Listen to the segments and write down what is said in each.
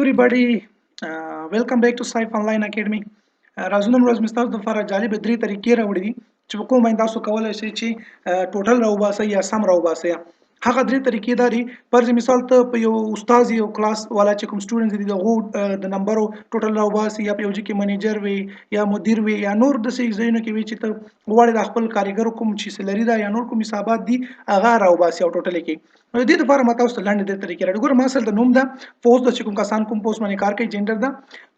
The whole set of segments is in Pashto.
Everybody, welcome back to Saif Online Academy. راځو، نن ورځ مې ستاسو لپاره جالب درې طریقې راوړې دي چې په کوم باندې تاسو کولای شئ چې ټوټل راوباسئ یا سم راوباسئ. هغه درې طریقې دا دي. فرض مثال، ته په یو استاد، یو کلاس والا چې کوم سټوډنټس دي، دغو د نمبرو ټوټل راوباسي، یا په یو ځای کې منیجر وي یا مدیر وي یا نور داسې ځایونو کې وي چې ته غواړې د خپل کاریګرو کوم چې سلري ده یا نور کوم حسابات دي، هغه راوباسي او ټوټل کې. نو د دې لپاره ما تاسو ته لاندې درې طریقې راوړې. ګوره، ما سره د نوم ده، پوسټ ده چې کوم کسان کوم پوسټ باندې کار کوي، جندر ده،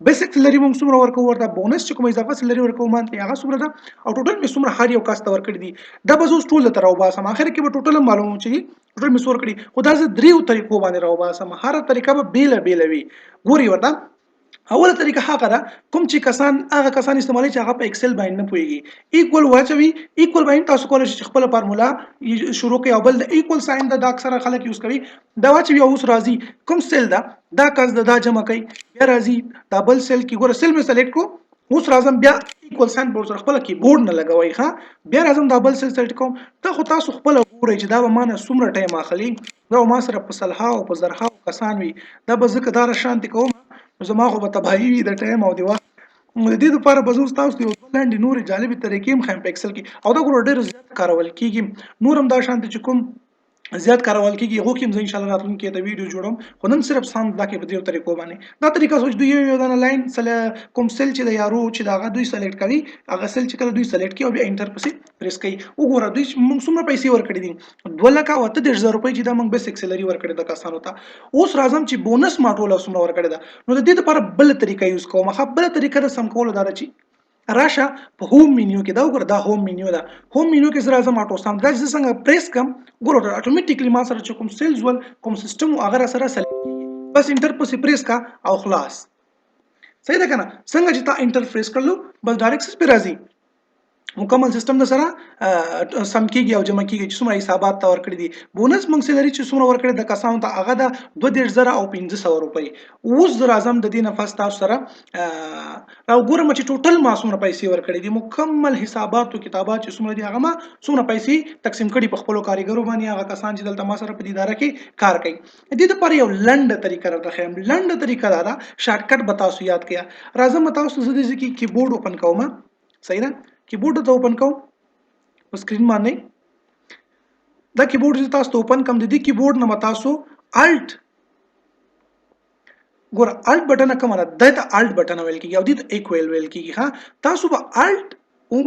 بیسیک سلري موږ څومره ورکوو ورته، بونس چې کوم اضافه سلري ورکوو مانتلی هغه څومره ده، او ټوټل مې څومره هر یو کس ته ورکړي دي. دا به زه اوس ټول درته راوباسم. اخر کې به ټوټل هم معلوموم چې ټوټل مې څو ورکړي. خو دا زه دریو طریقو باندې راوباسم، هره طریقه به بېله بېله وي. ګوري ورته، اوله طریقه هغه ده کوم چې کسان هغه کسان استعمالوي چې هغه په ایکسل باندې نه پوهیږي. ایکول واچوي، ایکول باندې تاسو کولای شئ چې خپله فارمولا شروع کړئ، او بل د ایکول ساین ده، دا اکثره خلک یوز کوي. دا واچوي او اوس راځي کوم سیل ده، دا کس ده، دا جمع کوي. بیا راځي دا بل سیل کې. ګوره، سیل مې سلیکټ کړو، اوس راځم بیا ایکول ساین په سره خپل کیبورډ نه لګوي. ښه، بیا راځم دا بل سیل سلیکټ کوم. ته خو تاسو خپله ګورئ چې دا به ما نه څومره ټایم اخلي. دا ما سره په سلها او په زرها کسان وي، دا به زه که دا شانتې کوم نو زما خو به تباهي وي د ټایم او د وخت. نو د دې لپاره به زه تاسو ته یو دوه لنډې نورې جالبې طریقې هم ښیم په ایکسل کې، او دا ګوره ډېر زیات کارول کېږي. نور هم دا شانتې چې کوم زیات کارول کېږي، هغو کې هم زه انشاءالله راتلونکي ته ویډیو جوړوم، خو نن صرف سم دا کې په دې طریقو باندې. دا طریقه سوچ، دوی یو یو دانه لاین سره کوم سیل چې د یارو چې دا دوی سلیکټ کوي، هغه سیل چې کله دوی سلیکټ کوي او بیا انټر پسې پریس کوي. وګوره، دوی موږ څومره پیسې ورکړي دي؟ 2,38,000 روپۍ چې دا موږ بیسیک سیلري ورکړې ده کسانو ته. اوس راځم چې بونس ما ټوله څومره ورکړې ده. نو د دې لپاره بله طریقه یوز کوم. ښه، بله طریقه د سم کولو دا ده چې راشه په هوم مینیو کې. دا وګوره، دا هوم مینیو ده. هوم مینیو کې زه راځم، آټو سم دا چې زه څنګه پریس کم، ګوره، اتوماتیکلی ما سره چې کوم سیلز ول، کوم سیستم، هغه را سره سلیکټ کیږي. بس انټر پسې پریس کا او خلاص. صحیح ده کنه؟ څنګه چې تا انټر پریس کړلو، بس ډایرکټ څه پې راځي، مکمل سیستم د سره سم کیږي او جمع کیږي چې څومره حسابات ته ورکړي دي. بونس موږ سیلري چې څومره ورکړي د کسانو ته، هغه ده 32,500 روپۍ. اوس زه راځم د دې نه پس تاسو سره راوګورم چې ټوټل ما څومره پیسې ورکړي دي. مکمل حسابات او کتابات چې څومره دي، هغه ما څومره پیسې تقسیم کړي په خپلو کاریګرو باندې، هغه کسان چې دلته ما سره په دې اداره کې کار کوي. د دې لپاره یو لنډه طریقه راته ښیم. لنډه طریقه دا ده، شارټکټ به تاسو یاد کړئ. راځم تاسو زه دې کې کیبورډ اوپن کوم. صحیح ده؟ کیبورډ ته اوپن کوم په سکرین باندې. دا کیبورډ چې تاسو ته اوپن کوم، د دې کیبورډ نه تاسو الټ، ګوره، الټ بټن کومه ده، دا ته الټ بټن ویل کیږي او دې ته ایکوال ویل کیږي. ها، تاسو به الټ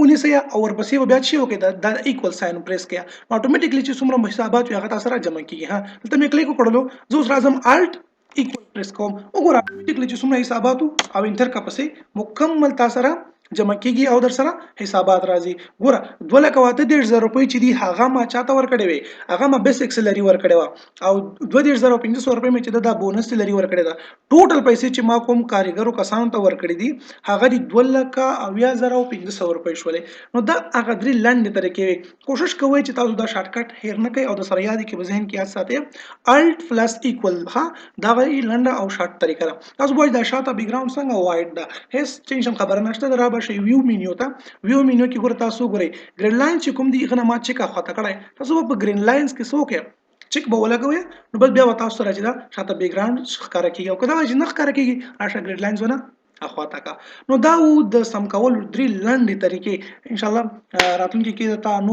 ونیسئ او ورپسې به بیا چې وکړئ، دا ایکوال ساین پریس کړئ، اتوماتیکلی چې څومره حسابات وي، هغه تاسو سره جمع کیږي. ها، دلته مې کلیک وکړلو، زه اوس راځم الټ ایکوال پریس کوم. وګوره، اتوماتیکلی چې څومره حسابات او انټر کا پسې مکمل تاسو سره جمع کیږي او در سره حسابات راځي. ګوره، 2,38,000 روپۍ چې دي، هغه ما چاته ورکړې وې؟ هغه ما بیسیک سیلري ورکړې وه، او 32,500 روپۍ مې چې دا بونس سیلري ورکړې ده. ټوټل پیسې چې ما کوم کاریګرو کسانو ته ورکړې دي، هغه دي 2,70,500 روپۍ شولې. نو دا هغه درې لنډې طریقې وې. کوشش کوئ چې تاسو دا شارټکټ هیر نه کړئ او د سره یاد کې په ذهن کې یاد ساتئ، الټ پلس ایکوال. ها، دا غي لنډه او شارټ طریقه ده. تاسو وایئ دا شاته بیک ګراوند څنګه وایټ ده؟ هیڅ ټینشن خبره نشته. را به شي ویو مینیو ته. ویو مینیو کې ګوره، تاسو ګورئ ګرین لاین چې کوم دی، غنه ما چک اخته کړی. تاسو په ګرین لاینز کې څه وکړئ؟ چک به ولګوئ، نو بس بیا به تاسو سره چې دا شاته بیک ګراوند ښکاره کیږي، او که دا چې نه ښکاره کیږي، راشه ګریډ لاینز ونه اخواته کا. نو دا و د سم کولو درې لنډې طریقې. ان شاء الله راتلونکي کې تا نور